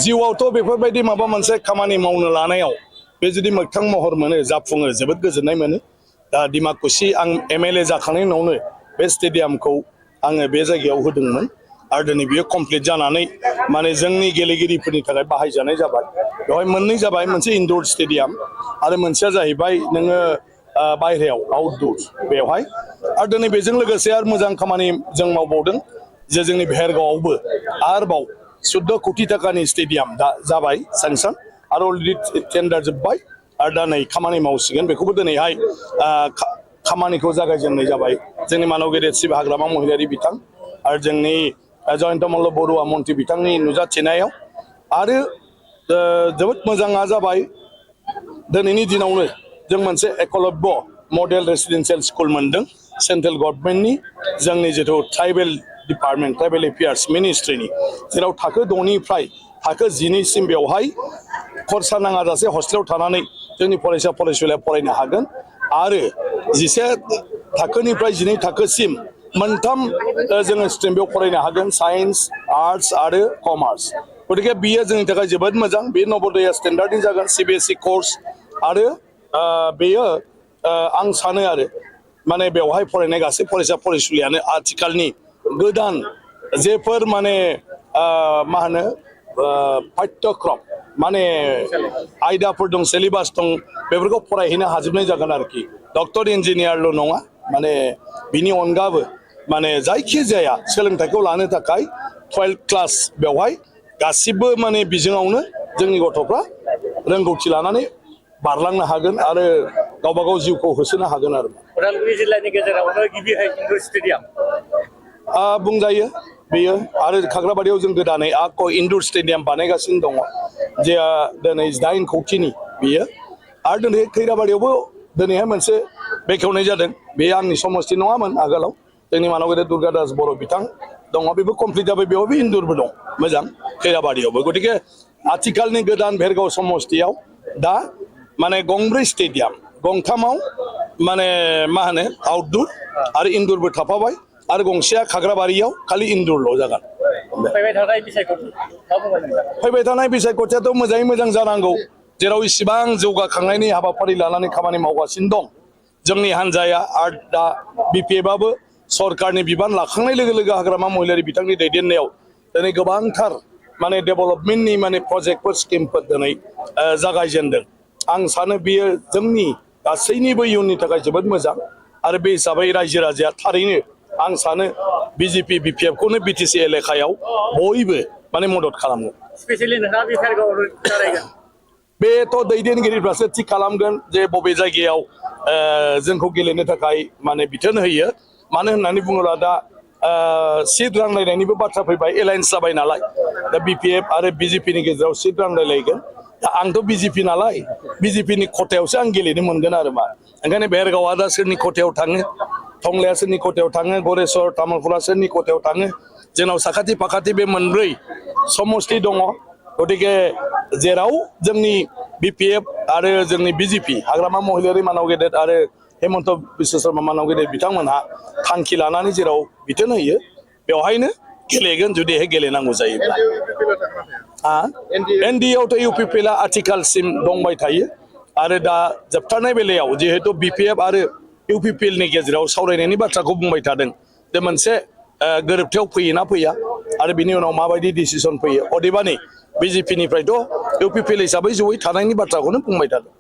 जिउआवथ' बेफोरबायदि माबा मोनसे खामानि मावनो लानायाव बे जुदि मोगथां महर मोनो जाफुङो जोबोद गोजोननाय मोनो दा डिमाकुसि आं एमएलए जाखांनायनि उनावनो बे स्टेडियामखौ आङो बे जायगायाव होदोंमोन आरो दिनै बियो कमप्लिट जानानै माने जोंनि गेलेगिरिफोरनि थाखाय बाहायजानाय जाबाय बेवहाय मोननै जाबाय मोनसे इनडोर स्टेडियाम आरो मोनसेया जाहैबाय नोङो बायहेरायाव आउटडोर बेवहाय आरो दिनै बेजों लोगोसे आरो मोजां खामानि जों मावबावदों जे जोंनि भेरगावआवबो आरोबाव 14 कोटी टाकानि स्टेडियाम दा जाबाय सेंसन आरो अलरेडि टेन्डार जोब्बाय आरो दा नै खामानि मावसिगोन बेखौबो दिनैहाय खामानिखौ जागायजेननाय जाबाय जोंनि मानव गेदेर शिब हाग्रामा महिलारि बिथां आरो जोंनि जयन्त मल्ल बरुवा मन्त्रि बिथांनि नुजाथिनायाव आरो जोबोद मोजाङा जाबाय दिनैनि दिनावनो जों मोनसे एकलव्य मडेल रेसिडेन्सियेल स्कुल मोनदों सेन्ट्रेल गभर्नमेन्टनि जोंनि जिथु ट्राइबेल डिपार्टमेन्ट ट्राइबेल एफेयार्स मिनिस्ट्रिनि जेराव थाखो 6 निफ्राय थाखो 10 सिम बेवहाय खरसा नाङाजासे हस्टेलाव थानानै जोंनि फरायसा फरायसुलिया फरायनो हागोन आरो 11 थाखोनिफ्राय 12 थाखोसिम मोनथाम जोङो स्ट्रिम बेयाव फरायनो हागोन साइन्स आर्ट्स आरो कमार्स गतिके बियो जोंनि थाखाय जोबोद मोजां बे नवोदया स्टेन्डार्डनि जागोन सीबीएसई कोर्स आरो बेयो आं सानो आरो माने बेवहाय फरायनाय गासै फरायसा फरायसुलियानो आथिखालनि गोदान जेफोर माने मा होनो पाठ्यक्रम माने आयदाफोर दं सिलेबास दं बेफोरखौ फरायहैनो हाजोबनाय जागोन आरोखि डक्टर इन्जिनियारल' नङा माने बिनि अनगाबो माने जायखि जाया सोलोंथाइखौ लानो थाखाय 12 क्लास बेवहाय गासिबो माने बिजोङावनो जोंनि गथ'फ्रा रोंगौथि लानानै बारलांनो हागोन आरो गावबा गाव जिउखौ होसोनो हागोन आरो उदालगुरि जिल्लानि गेजेरावनो गिबिहाय इनडोर स्टेडियाम बुंजायो बेयो आरो खाग्राबारियाव जों गोदानै इनडोर स्टेडियाम बानायगासिनो दङ जे दिनै 8 कोटीनि बियो आरो दिनै खैराबारियावबो दिनैहाय मोनसे बेखेवनाय जादों बे आंनि समस्ति नङामोन आगोलाव जोंनि मानव गेदेर दुर्गादास बर' बिथां दङ बेबो कमप्लिट जाबाय बेयावबो इनडोरबो दं मोजां खैराबारियावबो गतिके आथिखालनि गोदान भेरगाव समस्तियाव दा माने गंब्रै स्टेडियाम गंथामाव माने मा होनो आउटडोर आरो इनडोरबो थाफाबाय आरो गंसेया खाग्राबारियाव खालि इनडोरल' जागोन फैबाय थानाय बिसायख'थियाथ' मोजाङै मोजां जानांगौ जेराव इसिबां जौगाखांनायनि हाबाफारि लानानै खामानि मावगासिनो दं जोंनि हान्जाया आरो दा बिपिएफआबो सरकारनि बिबान लाखांनाय लोगो लोगो हाग्रामा महिलारि बिथांनि दैदेननायाव दिनै गोबांथार माने डेभेलपमेन्टनि माने प्रजेक्टफोर स्किमफोर दिनै जागायजेनदों आं सानो बियो जोंनि गासैनिबो इयुननि थाखाय जोबोद मोजां आरो बे हिसाबै रायजो राजाया थारैनो आं सानो बिजेपि बिपिएफखौनो बिटिसि एलेखायाव बयबो माने मदद खालामो स्पेशली नोंथाङा बे भेरगावआव जागायगोन बेथ' दैदेनगिरिफ्रासो थिग खालामगोन जे बबे जायगायाव जोंखौ गेलेनो थाखाय माने बिथोन होयो मानो होननानै बुङोब्ला दा सिट रानलायनायनिबो बाथ्रा फैबाय एलायन्स जाबाय नालाय दा बिपिएफ आरो बिजेपिनि गेजेराव सिट रानलायलायगोन दा आंथ' बिजेपि नालाय बिजेपिनि खथायावसो आं गेलेनो मोनगोन आरो मा ओंखायनो भेरगावआ दा सोरनि खथायाव थाङो टंलाया सोरनि खथायाव थाङो गरेस्वर तामुलपुरा सोरनि खथायाव थाङो जोंनाव साखाथि फाखाथि बे मोनब्रै समस्ति दङ गतिके जेराव जोंनि बिपिएफ आरो जोंनि बिजेपि हाग्रामा महिलारि मानव गेदेर आरो हेमन्त बिश्व शर्मा मानव गेदेर बिथांमोनहा थांखि लानानै जेराव बिथोन होयो बेवहायनो गेलेगोन जुदिहाय गेलेनांगौ जायोब्ला एनडिएआवथ' इउपिपिएलआ आथिखालसिम दंबाय थायो आरो दा जोबथारनाय बेलायाव जिहेतु बिपिएफ आरो इउपिपिएलनि गेजेराव सावरायनायनि बाथ्राखौ बुंबाय थादों जे मोनसे गोरोबथायाव फैयोना फैया आरो बिनि उनाव माबायदि डिसिसन फैयो अदेबानि बिजेपिनिफ्रायथ' इउपिपिएल हिसाबै जयै थानायनि बाथ्राखौनो बुंबाय थादों